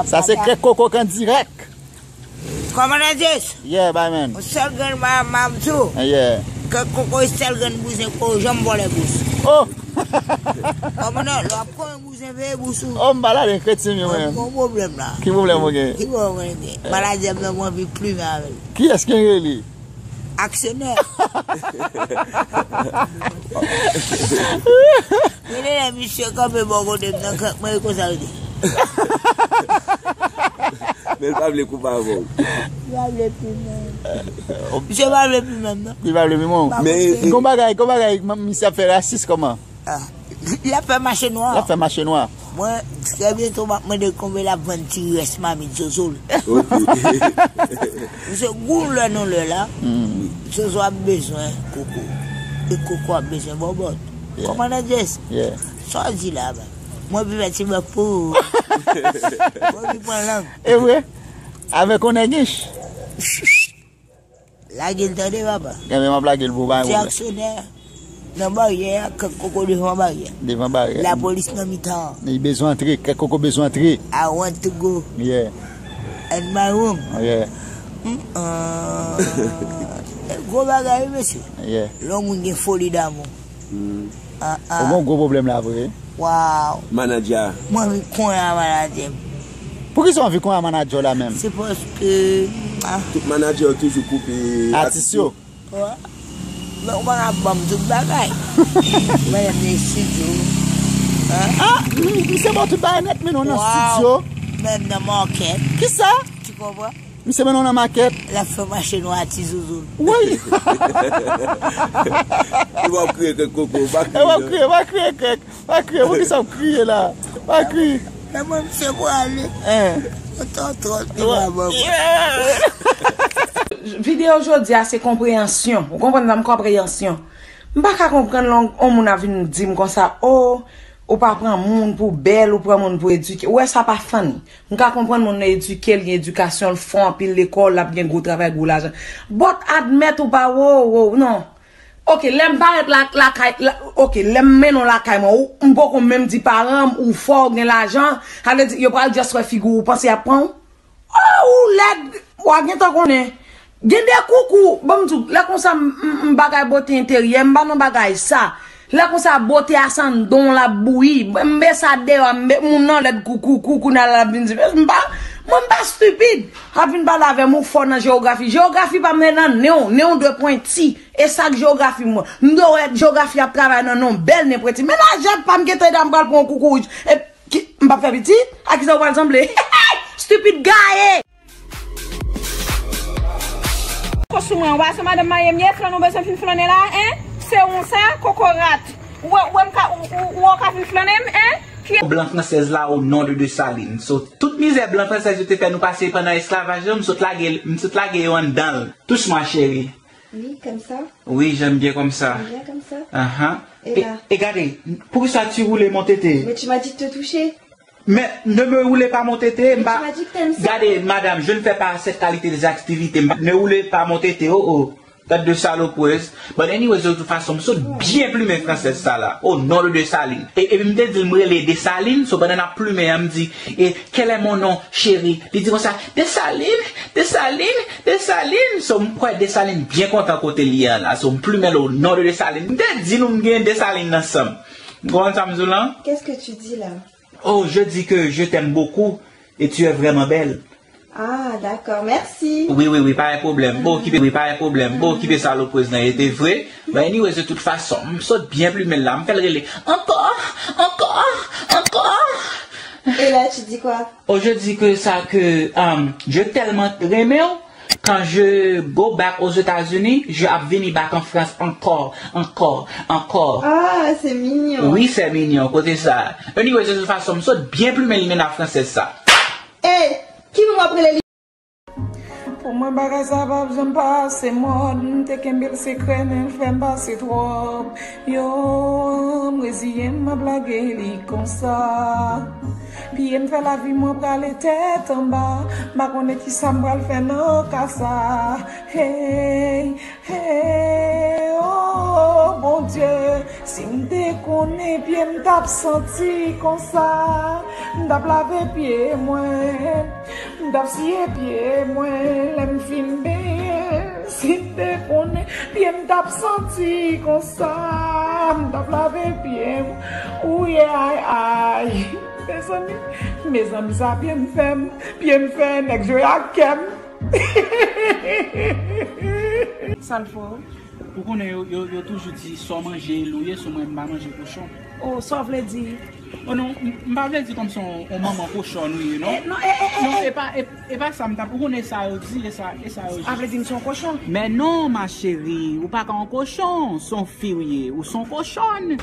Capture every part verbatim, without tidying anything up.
Sa se kèk koko an dirèk. Kòmandan Jess. Yeah, bad man. Yon sèl grenn ma- ma- m di w. Yeah. Kèk koko, yon sèl grenn bouzen ko janm vòlè bous. Oh! Kòmandan, lè w ap konn bouzen veye bous ou. Oh, m pa ladan kretyen yo menm. Gon pwoblèm la. Ki pwoblèm ou gen? Ki pwoblèm ou gen? Maladi ap nan mwen anvi plimen avè l. Kiyès ki rele li? Aksyonè. Genlè lè misye kanpe bò kote m nan, kòk mwen, e konsa l di. Men l pa vle koupe avè w. Li pa vle pi menm. Misye pa vle pi menm, non. Li pa vle pi menm. Men, gon bagay, gon bagay, misye ap fè rasis kòman? Ah, l ap fè mache nwa. L ap fè mache nwa. Mwen, trè byento, m ap mande konbyen l ap vann ti rès mamit Zozo l. Ok. Misye, gon lè nan lè la, Zozo ap bezwen koko. E koko ap bezwen bòbòt. Yeah. Kòmandan Jess? Yeah. Sa w di la, ba? Mwen pi fè ti bòk pou ou. Mwen pi pran lang. E vre? Avèk yon nèg ich. Lage l tande, papa. Genlè m ap lage l pou w, pa gen pwoblèm. Ti aksyonè nan baryè a, kèk koko devan baryè. Devan baryè. Lapolis nan mitan an. Li bezwen antre, kèk koko bezwen antre. I want to go. Yeah. And my room. Yeah. Mm, ah. Gwo bagay, wi, mesye. Yeah. Lè yon moun gen foli damou. Hmm. Ah, ah. Ou gen gwo pwoblèm la vre. Wow. Manadja. Mwen, m konnen a manadjè m. Poukisa w anvi konnen a manadjè w la menm? Se paske, ah. Tout manadjè yo toujou koupe atis yo. Wè. Men ou pa ka ban m tout bagay. Mwen nan estidyo. Ah, m- misye ba w tout bagay nèt, men nou nan estidyo. Wow. Menm nan makèt. Kisa? Tu comprends? Misye mennen w nan makèt. L ap fè mache nwa ti zouzoun. Wi. Li va kriye kèk koko, va kriye. E w ap kriye, va kriye kèk. Va kriye, poukisa w ap kriye la? Va kriye. Men mwen, misye prale. Hein. Mwen twò twò, li va ban mwen. Videyo jodi a se konpreyansyon. Ou konprann sa m, konpreyansyon. M pa ka konprann lè yon moun ap vin di m konsa, oh, ou pa pran moun pou bèl, ou pran moun pou edike. Ou wè sa pa funny. M ka konprann moun nan edike, l gen edikasyon, l fò anpil lekòl, l ap gen gwo travay, gwo lajan. But admèt ou pa wo, wo, non. Ok, lè m parèt la, lakay, la, ok, lè m mennen w lakay mwen, ou, m poko menm di paran m, ou fò, ou gen lajan, sa vle di, yo pral just wè figi w, ou panse y ap pran w? Oh, ou lèd, w a gentan konnen. Gen de koukou, ban m di w, lè konsa m, m, m bagay bote enteryè, m pa nan bagay sa. Lè konsa bote a san don l ap bouyi. M be sa deyò, m be moun nan lèd koukou, koukou nan l ap vin di, m pa, mwen m pa stipid. Ap vin pale avè m, ou fò nan jewografi. Jewografi pa m nan nen w, nen w dwe pwenti. E sa k jewografi mwen. M dwe wè jewografi ap travay nan nen w, bèl nen pwenti. Men lajè pa m gentan ede a m pral pran yon koukou wouj. E Ki, m p ap fè piti? A kisa w pral sanble? Stupid gaye! Kò sou mwen, w pa se madanm marye m ye, flannen w bezwen fin flannen la, en? Se ou sa, kokorat. Ou wè, ou wè m ka, ou, ou, ou wè w ka fin flannen m, en? Ki blan fransèz la, o non de Desalin. So, tout mizè blan fransèz yo te fè nou pase pandan esklavaj yo, m sot lage, m sot lage yo anndan l. Touche mwa, cheri. Oui, comme ça. Oui, j'aime bien comme ça. J'aime bien comme ça. Ahan. Et là? E gade, poukisa tu roules mon tété? Mais tu m'as dit de te toucher. Mais ne me roulez pas mon tété, m pa. Mais tu m'as dit que t'aimes ça. Gade, madame, je ne fais pas cette qualité des activités. M pa, ne roulez pas mon tété, oh, oh. Tèt de salopreuse. But anyways, de toute façon, m sot byen plimen fransèz sa la. O non de Desalin. E, epi m te di l m rele Desalin, so pandan n ap plimen an, m di, e, quel est mon nom, chéri? Li di konsa, Desalin, Desalin, Desalin. So, m kwè Desalin byen kontan kote l ye a la. So, m plimen l o non de Desalin. M te di nou m gen Desalin nan san m. Ou konprann sa m di w lan? Qu'est-ce que tu dis là? Oh, je dis que je t'aime beaucoup et tu es vraiment belle. Ah, d'accord, merci. Wi, wi, wi, pa gen pwoblèm. Bon, okipe, wi, pa gen pwoblèm. Bon, okipe salopreuse nan, e te vre. But anyways, de toute façon, m sot byen plimen l la. M fè l rele, ankò, ankò, ankò. Et là, tu dis quoi? Oh, je dis que ça, que, um, je tellement renmen w, quand je go back aux États-Unis, je ap vini back en France encore, encore, encore. Ah, c'est mignon. Oui, c'est mignon, kote sa. Anyway, de toute façon, m sot byen plimen limena fransèz sa. Ey, ki moun w ap rele li? Pou mwen, bagay sa p ap janm pase mòd. M te kenbe l sekrè, men l fè m pase twòp. Yo, m reziyen m, m ap lage li konsa. Piye m fè lavi mwen prale tèt anba. M pa konnen kisa m pral fè nan ka sa. Hey, hey, oh, bon. Dye, si m te konnen pye m t ap santi konsa, m t ap lave pye mwen, m t ap siye pye mwen lè m fin benyen. Si m te konnen pye m t ap santi konsa, m t ap lave pye m. Ouye ay ay. Mezanmi, mezanmi sa pye m fè m, pye m fè nèg jwe ak kè m. Sa l fè w? Ou konnen yo, yo, yo toujou di sa w manje e l ou ye, sou mwen m pa manje kochon. Oh, sa w vle di? Oh non, m, m pa vle di kòmsi on, on manman kochòn ou ye, non. Eh, non, eh, eh, eh, non, eh. E pa, e, e pa sa m t ap, ou konnen sa yo di, e sa, e sa yo di. Sa vle di m se on kochon? Men non, ma chérie, ou pa ka on kochon, se on fi w ye, ou se on kochòn.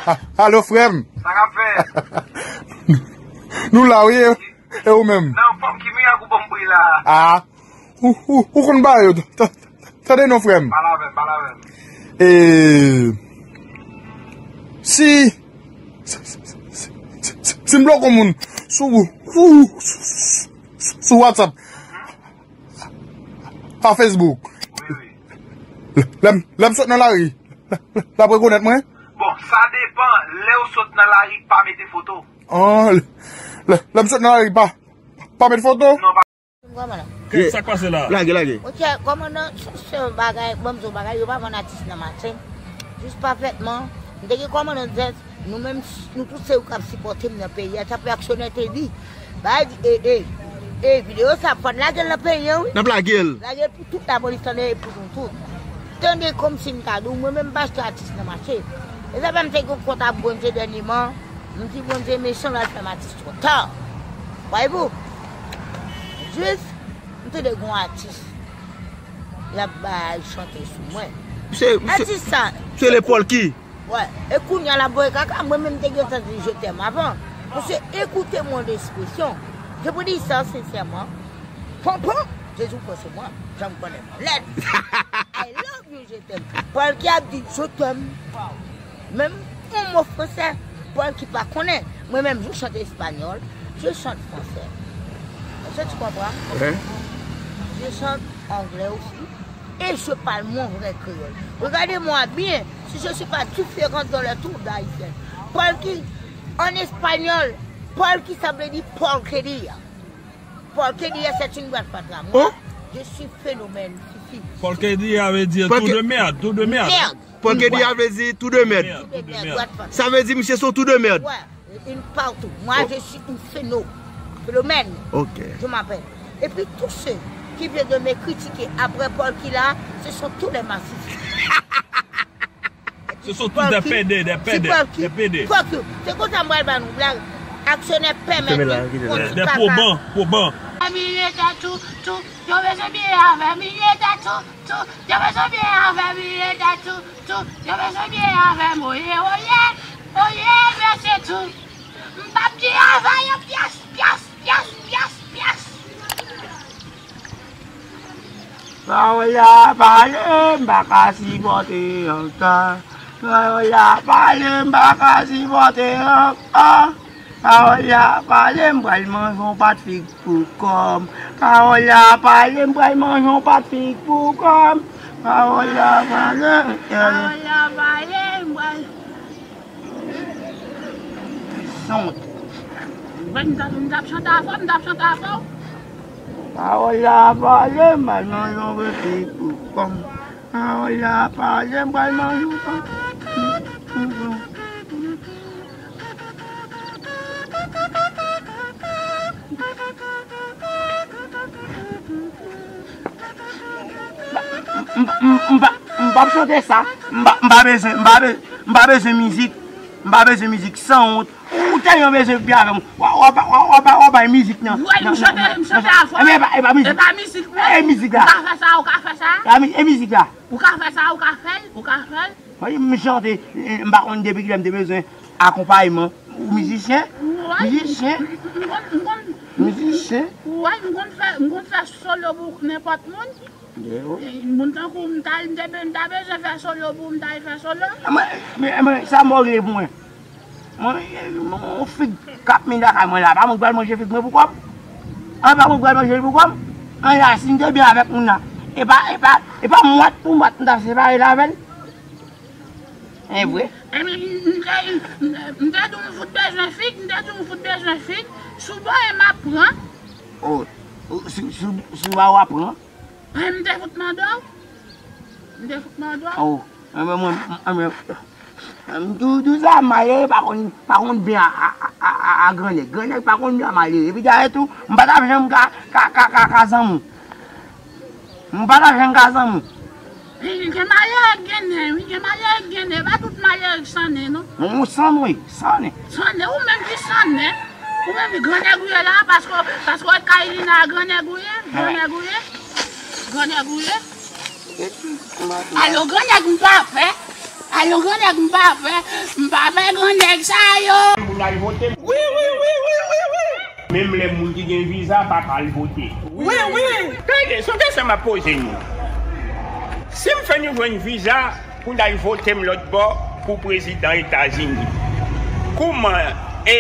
A-, alo, frè m. Sa k ap fè? Nou la, wi, e, e ou menm? Nan fòm ki mirak ou ban m bri la. A, ou, ou, ou konn bagay yo. T-, t-, tande non, frè m. Pale avè m, pale avè m. E, si, si, si m bloke yon moun sou, sou, sou WhatsApp, pa Facebook. Wi, wi. Lè m, lè m sot nan lari, l ap rekonèt mwen? Bon, sa depann. Lè w sot nan lari, pa mete foto. An, lè, lè, lè m sot nan lari, pa, pa mete foto? Non, pa. Kòmandan. Kè, sa k pase la? Lage, lage. Ok, kòmandan, se, se yon bagay, ban m di yon bagay, yo pa vann atis nan maten. Jis pafètman, m te gen kòmandan Zès, nou menm, nou tout se yo k ap sipòte m nan peyi a, tankou aksyonè te di. Bagay di, e, e, e, videyo sa, fò n lage l nan peyi an, wi. N ap lage l. Lage l pou tout lapolis tande e pou nou tout. Tande kòmsi m ta di w, mwen menm m pa achte atis nan mache. E sa fè m te gen kont ak Bondye dènyeman. M di Bondye mechan, l al fè m atis twò ta. Wè pou. Jis, m tande gon atis. L ap bay chante sou mwen. Atis sa. Se le Polky. Wè, e kounye a l ap voye kaka, mwen menm m te gentan di je t'aime avan. Mesye, écoutez-moi d'expression. Je vous dis ça sincèrement. Pon, pon, Jezi pran sou mwen, jan m konnen m lèd. I love you, je t'aime. Polky ap di je t'aime. Menm yon mo fransè, Polky pa konnen. Mwen menm, je chante espanyòl, je chante fransè. Est-ce que tu comprends? Hein? Je chante anglais aussi. Et je parle mon vrai créole. Regardez-moi bien, si je suis pas différente dans le tour d'Haïtienne. Polky, en espagnol, Polky, ça veut dire porquería. Porquería, c'est une boîte fatra. Moi, je suis phénomène, fifi. Porquería veut dire tout de merde, tout de merde. Merde. Porquería veut dire tout de merde. Tout de merde, boîte fatra. Ça veut dire, monsieur, sont tout de merde. Ouais. Une partout. Moi, je suis un phéno-, phénomène. Ok. Je m'appelle. Et puis, tous ceux qui viennent de me critiquer après Polky là, ce sont tous des massifs. Ce sont tous des pédés, des pédés, des pédés. Fuck you. Se konsa m pral ba nou blag. Aksyonè pèmèt li konn ti kaka. Des poban, poban. Yo bezwen byen avè m, yo bezwen byen avè m, oye, oye, oye, mesye tou. M p ap di avè yo pyès, pyès, pyès, pyès, pyès. Pawòl la pale, m pa ka sipòte ankò. Pawòl la pale, m pa ka sipòte ankò. Pawòl la pale, m pral manje yon pat fig pou kò m. Pawòl la pale, m pral manje yon pat fig pou kò m. Pawòl la pale, pawòl la pale, m pral Son. Mwen, m t ap, m t ap chante avè w, m t ap chante avè w. Pawòl la pale, m pral manje yon fig pou kò m. Pawòl la pale, m pral manje yon fig pou kò m. M, m, m, m pa, m p ap chante sa. M pa, m pa bezwen, m pa be-, m pa bezwen mizik. M pa bezwen mizik. Sanwont. Ou tèlman bezwen byen avè m. W a, w a, w a, w a, w a bay mizik nan. Ou wè, m chante, m chante avè w. E pa, e pa mizik. E pa mizik, non. E mizik la. Ou ka fè sa, ou ka fè sa. E pa mi-, e mizik la. Ou ka fè sa, ou ka fè l, ou ka fè l. Wi, m chante, m pa konn depi kilè m te bezwen akonpayman. Ou mizisyen? Wi. Mizisyen? M, m, m konn, m konn, mizisyen? Wi, m konn fè, m konn fè solo pou nenpòt moun. Moun tankou m ta, m te, m ta bezwen fè solo pou m ta fè solo. Mwen, men, men, sa m regle pou mwen. Mwen, mwen, yon fig k ap men lakay mwen la, pa mwen k pral manje fig mwen pou kò m. An, pa mwen k pral manje l pou kò m. An la, si m te byen avèk moun nan, e pa, e pa, E pa mwat pou mwat m t ap separe l avè l. E vre. M te di w m fout bezwen fig, m te di w m fout bezwen fig. Sou bòyè m ap pran. Oh, si, si, si w a w ap pran. M te fout mande w. M te fout mande w. Oh, mwen, mwen, mwen, M tou, tou sa malere pa konn, pa konn byen a, a, a, a, a grannèg. Grannèg pa konn byen a malere. Epi dayè tou, m pa t ap janm ka, ka, ka, ka, ka zanmi w. M pa t ap janm ka zanmi w. Gen malere k gen nen, wi, gen malere k gen nen. Pa tout malere k san nen, non. Ou san nen, wi, san nen. San nen, ou menm ki san nen. Ou menm ki grannèg ou ye la, paske, paske w wè Kaylina a grannèg ou ye, grannèg ou ye, grannèg ou ye. Alo, grannèg m pa fè. Alo, grannèg m pa fè. M pa fè grannèg sa yo. Pou n al vote. Wi, wi, wi, wi, wi, wi. Menm lè moun ki gen viza pa ka al vote. Wi, wi. Tande, se yon kesyon m ap poze nou. Si m fè nou jwenn viza pou n al vote m lòt bò pou prezidan Etazini, kouman, e,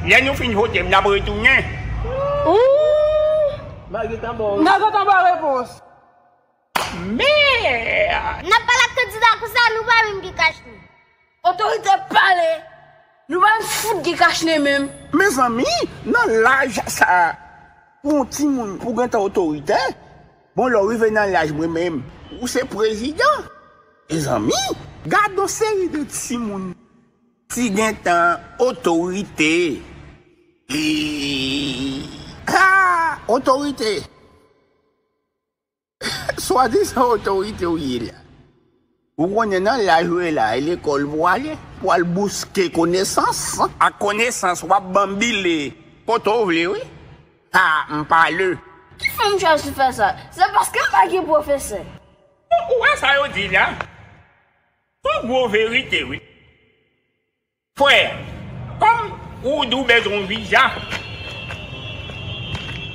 lè nou fin vote m, n ap retounen? Ooh! N a gentan ba w repons. Men! N ap pale ak kandida konsa, nou pa menm gen kach nen. Otorite pale, nou pa menm fout gen kach nen menm. Mezanmi, nan laj sa a, pou yon timoun, pou gentan otorite, bon, lè w rive nan laj mwen menm, ou se prezidan. Mezanmi, gad yon seri de timoun ki gentan otorite. E, ha, otorite. Swadizan otorite w ye la. Ou konnen nan laj ou ye la, e lekòl pou w ale, pou w al bouske konesans. Ak konesans, w ap banbile kote w vle, wi. Ha, m pale. Ki fè m chwazi fè sa? Se paske m pa gen pwofesè. Ou wè sa yo di la? Se yon gwo verite, wi. Frè, kòm ou di w bezwen yon viza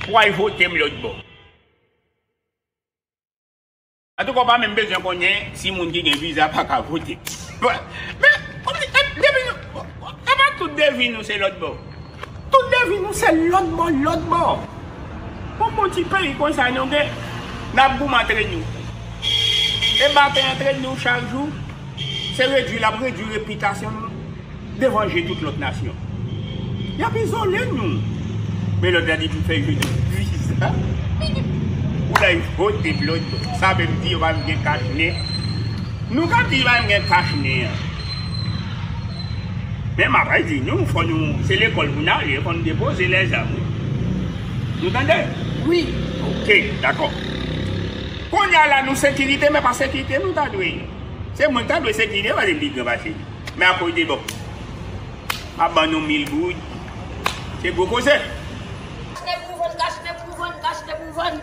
pou w al vote m lòt bò. Antouka, w pa menm bezwen konnen si moun ki gen viza pa ka vote. Men, men, depi nou, e pa tout devi nou se lòt bò. Tout devi nou se lòt bò, lòt bò. Bon, bon ti peyi konsa nou gen, n ap goumen antre nou. E batay antre nou chak jou, se redwi l ap redwi repitasyon nou devan je tout lòt nasyon. Y ap izole nou. Men lòt la di pou fè yo viza. Ou la vote lòt bò. Sa vle di yo pa gen kach nen. Nou ka di yo pa gen kach nen an. Men m ap di nou, fò nou, se lekòl pou n ale, fò nou depoze lèzam, wi. Nou tande? Wi. Oke, dakò. Kounye a la, nou sekirite, men pa sekirite nou ta dwe ye. Se mwen k ta dwe sekirite, paske m pi gran pase nou. Men akoz de bon. M ap ban nou mil goud. Se gwo koze. Kach nen pou vann, kach nen pou vann, kach nen pou vann.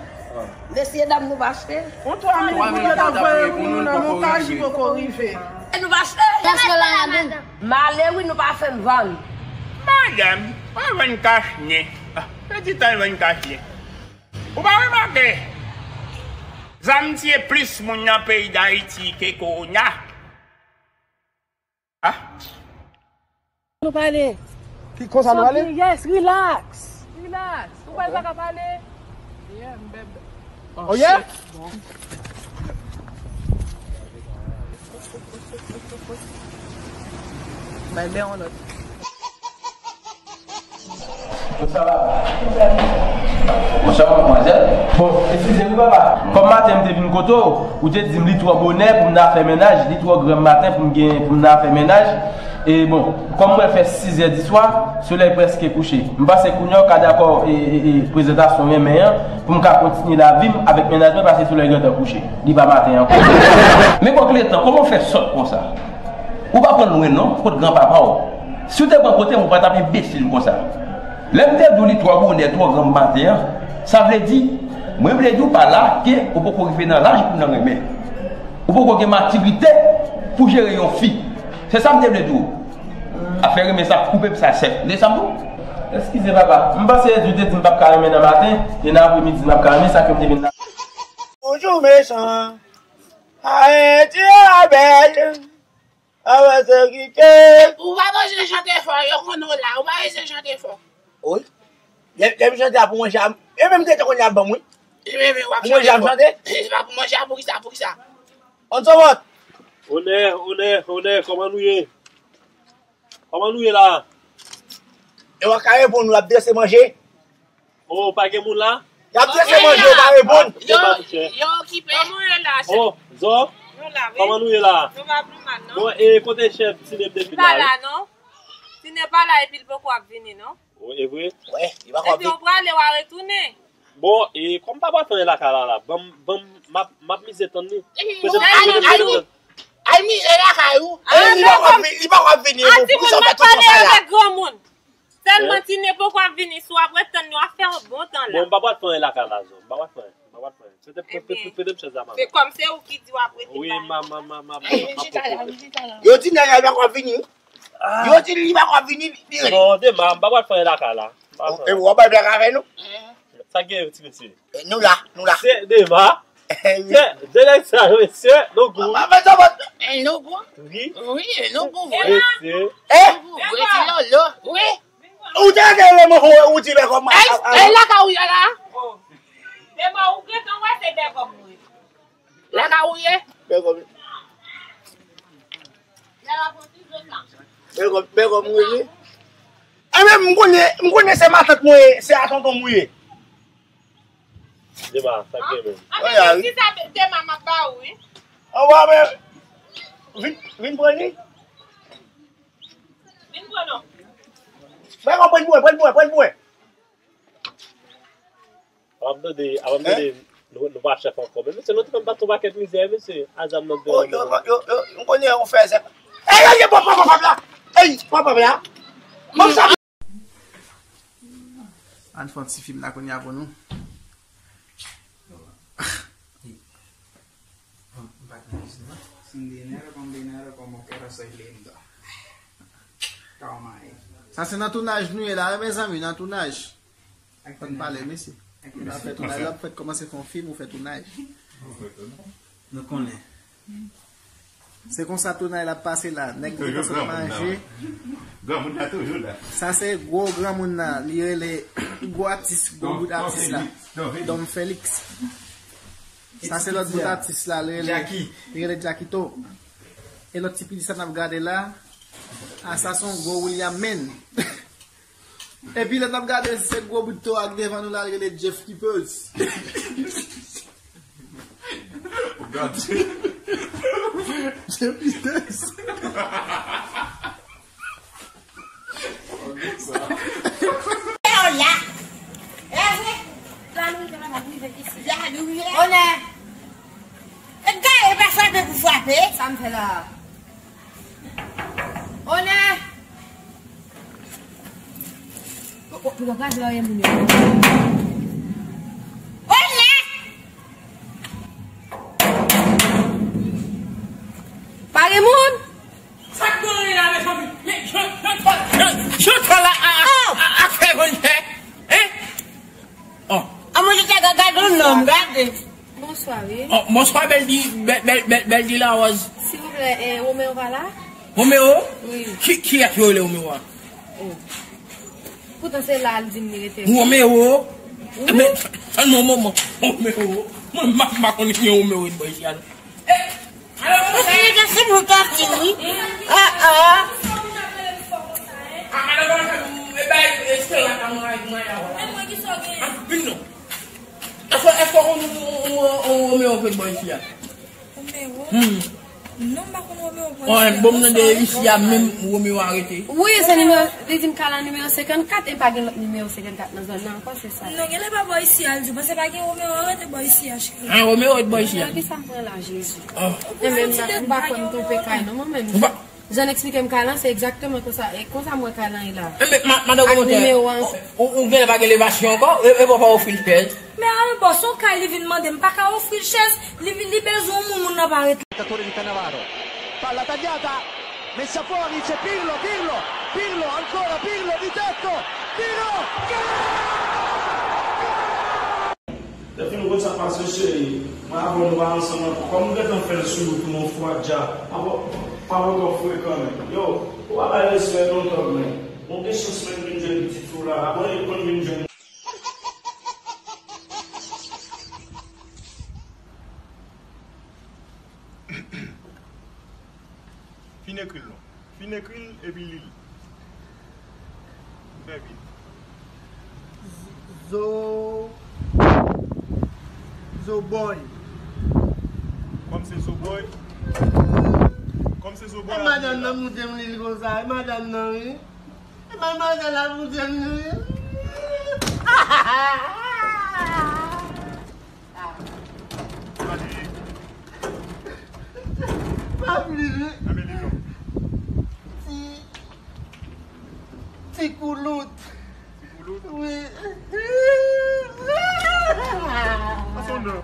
Mesye dam, nou pa achte. Yon twa mil goud yo t ap voye pou nou nan Moncash, li poko rive. Nou pa achte. Pèsonèl la menm. M ale wi, nou pa fè m vann. Madanm, pa vann kach nen. Ah, se ti tan vann kach nen. Ou pa remake, zam tiye plis moun nan peyi Dayiti ke kowona? Ah. Nou pale. Ki konsa nou pale? Yes, relax. Relax. Ou pa ka pale. Yeah, m bèb. Oh, yeah? Bon. Bay bè yon lòt. Bonswa, papa. Bonswa, madmwazèl. Bon, eskize m, papa. Kòm maten m te vin kote w, ou te di m li twò bonè pou m ta fè mennaj, li twò granm maten pou m gen, pou m ta fè mennaj. E bon, kòm m wè l fè sizè di swa, solèy prèske kouche. M panse kounye a w ka dakò e, e, e prezantasyon renmen an pou m ka kontinye lavi m avèk mennaj mwen, paske solèy gentan kouche. Li pa maten ankò. Men bòk letan, kòman w fè sòt konsa? Ou pa pran lwen non, kot granpapa w. Si w te pran kote m, ou pa t ap enbesil konsa. Lè m te di w li twò bonè, twò granm maten an, sa vle di, mwen vle di w pa la ke ou poko rive nan laj pou nan renmen. Ou poko gen matirite pou jere yon fi. Se sa m te vle di w. Afè renmen sa, koupe m sa sèk. Nde sa m di w? Eskize papa, m panse di w te di m p ap ka renmen nan maten, e nan apremidi m ap ka renmen, sa ke m te vin la. Bonjou mechan. Ayiti a bèl. Avanse kite. Ou pa bezwen chante fò, yo konn ou la, ou pa bezwen chante fò. Wi. Lè, lè m chante a pou mwen, e menm tete konn y ap ban m, wi. Pou manje ap chante? E, se pa pou manje a, poukisa, poukisa? Onè, onè, onè, kòman nou ye? Kòman nou ye la? Yo pa ka reponn nou, y ap drese manje. Oh, pa gen moun la? Y ap drese manje, yo pa reponn. Yo, yo okipe. Kòman w ye la, chè? Oh, Zò, kòman nou ye la? Nou pa pli mal, non. Bon, e kote chèf Tine depi la? Li pa la, non. Tine pa la, epi l poko ap vini, non. Wi, e vre? Wi, li pa ka vin. Epi w prale, w a retounen. Bon, e kòm papa Tan lakay la, la, ban m, ban m, m ap, m ap mize tann li. Petèt, petèt, petèt. Al mize lakay ou. E li pa ka vin, li pa ka vini, pou, pou sa w fè tout sa la. Avèk granmoun. Sèlman Tine poko ap vini, si w ap ret tann li, w ap fè yon bon tan la. Bon, m pa pral pran lakay la, Zò. M pa pral pran. M pa pral pran. Petèt, petèt, petèt chèz la, manman. Se kòm se ou ki di w ap rete la. Wi, manman, manman, manman. Yo di nèg la li pa ka vini. Yo di li pa ka vini, li rete. Non, Dema, m pa pral fè lakay la. E w ap bay blag avè nou? Sa gen, ti mesye? Nou la, nou la. Se Dema. Se de nèg sa yo, mesye, nou gou. Nou gou. Wi. Wi, nou gou, wi. Mesye. Nou gou, wi, ti lolo, wi. Ou te rete leman ou di bègòm. E lakay ou ye la? Dema, ou gentan wè se bègòm nou ye. Lakay ou ye? Bègòm. Bègòm, bègòm ou ye? Enben, m konnen, m konnen se matant mwen ye, se a tonton mwen ye. Dema, sa k gen menm? Anben, men ti sa Dema m ap ba ou, wi. Anba, men, vin, vin pran li. Vin pran non. Bègòm, pran pou mwen, pran pou mwen, pran pou mwen. Ap tande, ap tande, nou, nou pa chèf ankò. Men mesye, nou te fè m pase yon pakèt mizè, mesye. A zam nan te. Oh, yo, yo, yo, m konnen yon fè zèk. Ey, ey, ey, papa, papa la. Ey, papa la. Bon, sa. Ann fè yon ti fim la kounye a pou nou. Sin dinero, con dinero, como quiera, soy lindo. Toma ahí. Sa se nan tounaj nou ye la, wi, mezanmi, nan tounaj. Fò n pale, mesye. N ap fè tounaj la, fèt kòmanse fè yon fim, ou fè tounaj. Nou konnen. Se konsa tounaj la ap pase la. Nèg yo sot manje. Granmoun la toujou la. Sa se gwo granmoun la. Li rele gwo atis, gwo bout atis la. Dom Felix. Sa se lòt bout atis la. Li rele, li rele Jackito. E lòt ti pitit sa n ap gade la. A, sa se yon gwo William men. Epi lè n ap gade, se gwo bout to ak devan nou la, l rele Jeff Keepers. Gade. Jeff Keepers. Onè. E gade, e pa frape pou frape. Sa m fè la. Onè! Ou, ou, ou pa kraze barye moun yo. Onè! Pa gen moun? Sa k genyen la, mezanmi? Men, jan, jan, jan, jan, jan, la, a, a, a, a, fè vann fè. Hein? Oh. A mwen te gade, gade yon nonm, gade. Bonswa, wi. Oh, bonswa, Bèl Di, Bèl, Bèl, Bèl, Bèl Di Larose. Silvouplè, eh, Romeo pa la? Romeo? Wi. Ki, kiyès yo rele Romeo a? Oh. Poutan se la l di m li rete. Romeo? Wi. Men, tann yon moman. Romeo. Mwen, m pa, m pa konn ki Romeo ret bò isi a, non. Eh, Ou te gen sou nou tati, wi. Ah, ah. Ah, madanm, e bay, e Stella ka mwen ak mwen la, wala. Vin non. Èske, èske ou konn yon, yon, yon Romeo k ret bò isi a? Romeo? Hmm. Non, m pa konn Romeo k bò isi a. Oh, bon, m tande isi a menm Romeo arete. Wi, se nimewo, li di m kay nan nimewo senkannkat e pa gen lòt nimewo senkannkat nan zòn nan ankò, se sa. Non, genlè pa bò isi a, l di, paske pa gen Romeo arete bò isi a, cheri. Ah, Romeo ret bò isi a. Nan kisa m pran la, Jezi? Oh. E menm nan, m pa kwè m twonpe kay non, mwen menm. Jan n eksplike m kay lan, se egzakteman konsa, e konsa m wè kay lan ye la. E men, ma-, madan Ak Komotè, nimewo an. Ou, ou, ou genlè pa gen levasyon ankò, e, e pa ofri l chèz. Men ale bò, se yon kay li vin mande, m pa ka ofri l chèz, li, li bezwen yon moun, moun nan pa ret. Calciatore di Cannavaro. Palla tagliata, messa fuori, c'è Pirlo, Pirlo, Pirlo, ancora Pirlo, di tetto, tiro, gol! Dèfin, ou konn sa k pase, cheri. Mwen avè w, nou pa ansanm ankò. Kòm m gentan fè l sou ou pou yon fwa dja, pa, pa, pa twò frekan, men. Yo, ou pa bay respè non, tòg, men. Bon, gen chans mwen vin jwenn pitit fi w la. Apre, li konn vin jwenn. Fin ekri l non. Fin ekri l epi li l. Fè vit. Zo. Zoboy. Kòm se Zoboy. Kòm se Zoboy. E madanm nan moute m li konsa. E madanm nan wi. E manmwazèl la moute m li wi. Pa pli wi. Ti, ti koulout. Ti koulout? Wi. Sa se yon non.